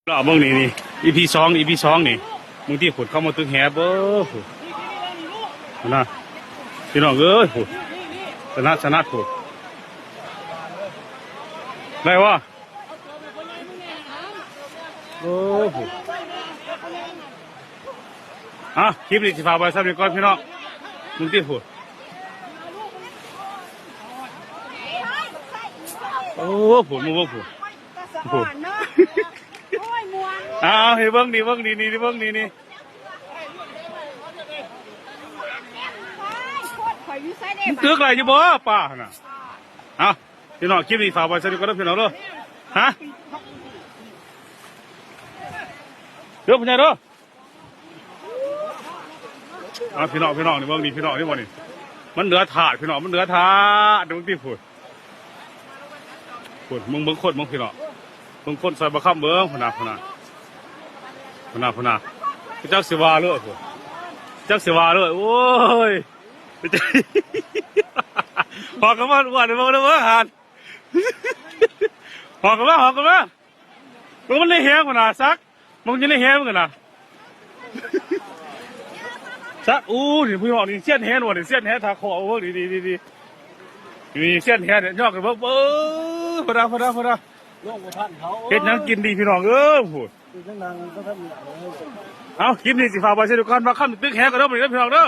ລອບເບິ່ງນີ້ ນີ້ ອີພີສອງ ອີພີສອງນີ້ ເບິ່ງຕິພຸ້ນ ເຂົາມາຕຶກແຫ ເບິ່ງພຸ້ນ ພຸ້ນນະ ພີ່ນ້ອງເອີຍ ພຸ້ນ ສະໜັດ ສະໜັດພຸ້ນ ໄດ້ບໍ່? ໂອ້ ພຸ້ນ ອ່ະ ຄລິບນີ້ຊິຝາກໄວ້ສ່ຳນີ້ກ່ອນ ພີ່ນ້ອງ ເບິ່ງຕິພຸ້ນ ໂອ້ ພຸ້ນ ມາເບິ່ງພຸ້ນ ຕາສະອອນເນາະ ໂອ້ຍ ມ່ວນ ອ້າວ ໃຫ້ເບິ່ງນີ້ ເບິ່ງນີ້ ນີ້ ເບິ່ງນີ້ ນີ້ ໂຄດ ຂ້ອຍຢູ່ໃສເດ້ ມັນຕຶກໄດ້ຢູ່ບໍ່ ປາຫັ້ນນະ ເອົ້າ ພີ່ນ້ອງ ຄລິບນີ້ຝາກໄວ້ສ່ຳນີ້ກ່ອນເດີ ພີ່ນ້ອງເດີ ຮະ ເດີ ພໍ່ໃຫຍ່ເດີ. ອ່າ ພີ່ນ້ອງ ພີ່ນ້ອງ ນີ້ເບິ່ງນີ້ ພີ່ນ້ອງ ນີ້ບໍ່ນີ້ ມັນເຫຼືອທາດ ພີ່ນ້ອງ ມັນເຫຼືອທາດ ເບິ່ງຕິພຸ້ນ ພຸ້ນ ເບິ່ງ ເບິ່ງຄົນ ເບິ່ງ ພີ່ນ້ອງ ເບິ່ງຄົນຊ່ອຍບໍ່ຄຳ ເບິ່ງ ພຸ້ນນະ ພຸ້ນນະ ພຸ້ນນະ ພຸ້ນນະ ຈັກຊິວ່າເລີຍ ພຸ້ນ ຈັກຊິວ່າເລີຍ ໂອ້ຍ ຫອກກັນມາ ອ້ວນ ເບິ່ງ ເບິ່ງ ຫັ້ນ ຫອກກັນມາ ຫອກກັນມາ ເບິ່ງ ມັນໄດ້ແຮງ ພຸ້ນນະ ສັກ ມັນຢູ່ໃນແຫມັນນະ ຊະ ອູ້ ນີ້ພີ່ນ້ອງ ນີ້ຊຽນແຫບໍ່ນີ້ ຊຽນແຫ ຖ້າຂໍເບິ່ງ ນີ້ ນີ້ ນີ້ ນີ້ຊຽນແຫນີ້ ຍອກໃຫ້ເບິ່ງ ເອີ ພຸ້ນນະ ພຸ້ນນະ ພຸ້ນນະ ລົງບໍ່ທັນເຂົາ ເຮັດຫຍັງກິນດີພີ່ນ້ອງເອີຍ ພຸ້ນ ເປັນຈັ່ງນັ້ນບໍ່ທັນ ເອົາ ຄລິບນີ້ຊິຝາກໄວ້ສ່ຳນີ້ກ່ອນ ວ່າຄຳຕຶກແຫກ່ອນເດີ ບັດນີ້ເດີ ພີ່ນ້ອງເດີ.